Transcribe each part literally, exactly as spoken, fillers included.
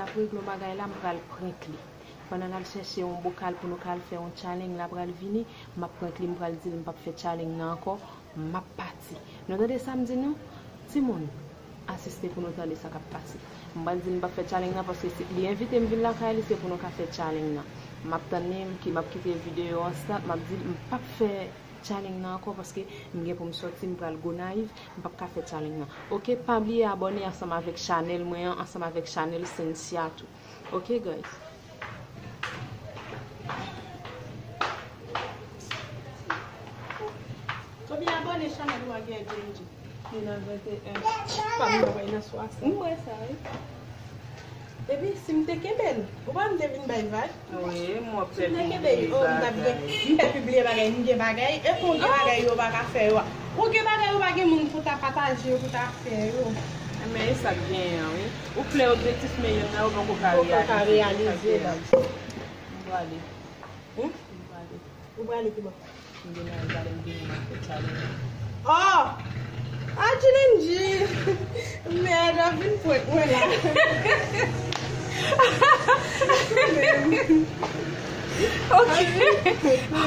ap regle yon bagay la, m pral prank li. Pandan n ap chèche yon bokal pou nou ka al fè yon challenge, l ap pral vini, m ap prank li, m pral di l m p ap fè challenge nan ankò, m ap pati. Nou tande sa m di nou? Timoun, asiste pou nou tande sa k ap pase. M pral di l m p ap fè challenge nan paske se, li envite m vin lakay li, se pou nou ka fè challenge nan. M ap tann li, m ki, m ap kite videyo an start, m ap di l m p ap fè challenge nan ankò paske m gen pou m sòti, m pral Gonayiv, m p ap ka fè challenge nan. Oke, pa bliye abòne ansanm avèk chanèl mwen an, ansanm avèk chanèl Cynthia tou. Oke, guys. Obi abòne chanèl ou a, Guy J M J. Li nan venteyen. Pa m nan bay nan swasant. M wè sa, wi. Epi, si m te kenbe l, ou pa m te vin bay vag? Wi, m wè. Si m te kenbe l, oh, m t ap gen, m pèp pibliye bagay, m gen bagay. E pou w gen bagay yo pa ka fè yo a. Ou gen bagay ou pa gen moun pou ta pataje yo, pou ta fè yo. Men e sa k genyen an, wi. Ou klè objektif men youn nan yo poko ka reyalize. Ou prale. Hmm? Ou prale ki bò? M gen nan gade m vini nan fè challenge. Oh! Adjilenji! Mèd, w ap vin prank mwen la. Ok.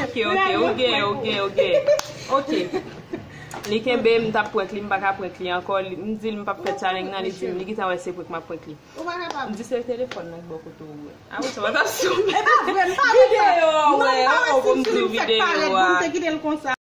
Ok, ok, ok, ok, ok. Ok. Li kenbe m, m t ap prank li, m pa ka prank li ankò. Li, m di l m p ap fè challenge nan, li di m li gentan wè se prank m ap prank li. Ou pa kapab. M di se telefòn nan ki bò kote w wè. Apre sa, w t ap sou. E pa vre, m pa wè sa. Videyo a, wè, oh, pou m di videyo a. Te kite l konsa.